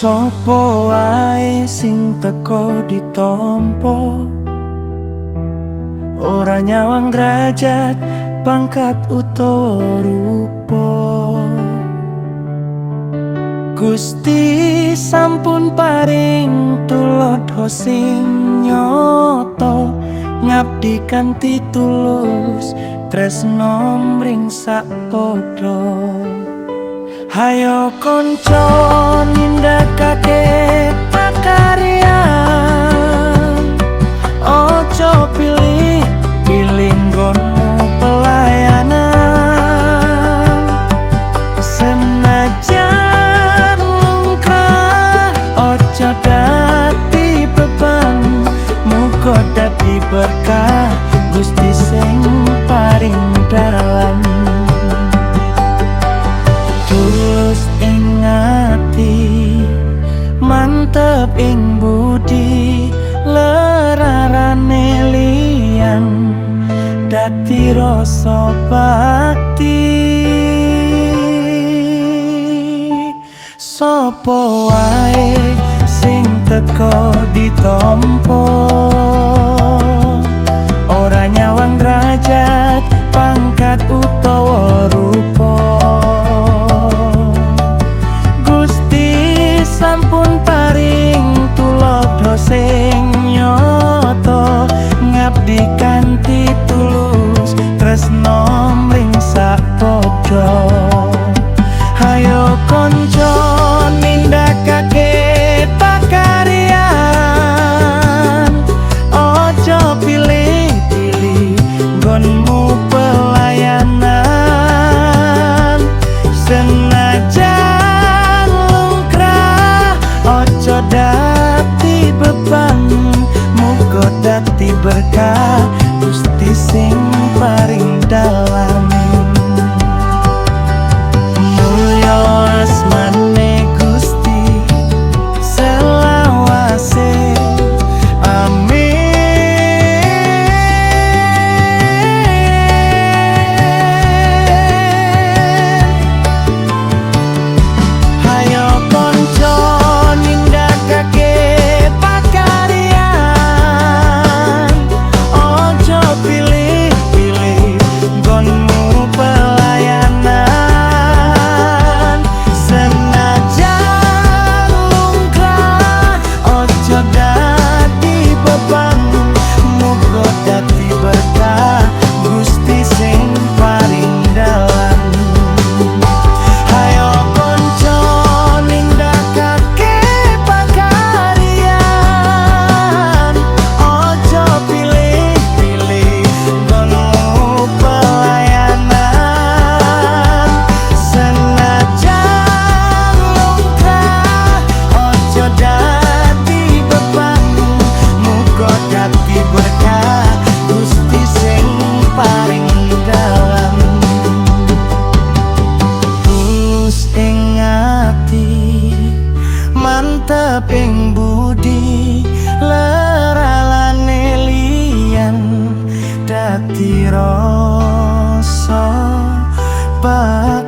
Sopo wae sing teko ditompo, ora nyawang derajat, pangkat utawa rupa. Gusti sampun paring tuladha sing nyata, ngabdi kanthi tulus tresno mring sak padha. Hayo konco nindakake pakaryan, ojo pilih pilih nggonmu pelayanan. Senajan lungkrah, ojo dadi beban, muga dadi berkah, Gusti sing paring dalan. Tulus ing ati, mantep ing budi, lerarane liyan dadi rasa bakti. Sopo wae sing teko ditompo, ora nyawang derajat, pangkat utawa rupa. Gusti sampun paring tuladha sing nyata, ngabdi kanthi tulus tresno mring sak padha. Hayo konco nindakake pakaryan, ojo pilih-pilih nggonmu pelayanan. Senajan lungkrah, ojo dadi beban, muga dadi berkah, Gusti sing paring dalan. Mulya asmane Gusti selawase, amin. Hayo konco nindakake pakaryan, ojo pilih-pilih nggonmu pelayanan. Senajan lungkrah, ojo dadi beban, muga dadi berkah, Gusti sing paring dalan. Hayo konco nindakake pakaryan, ojo pilih-pilih nggonmu pelayanan. Senajan lungkrah, ojo dadi beban, muga dadi berkah, Gusti sing paring dalan. Tulus ing ati, mantep ing budi, leralane liyan dadi rasa bakti.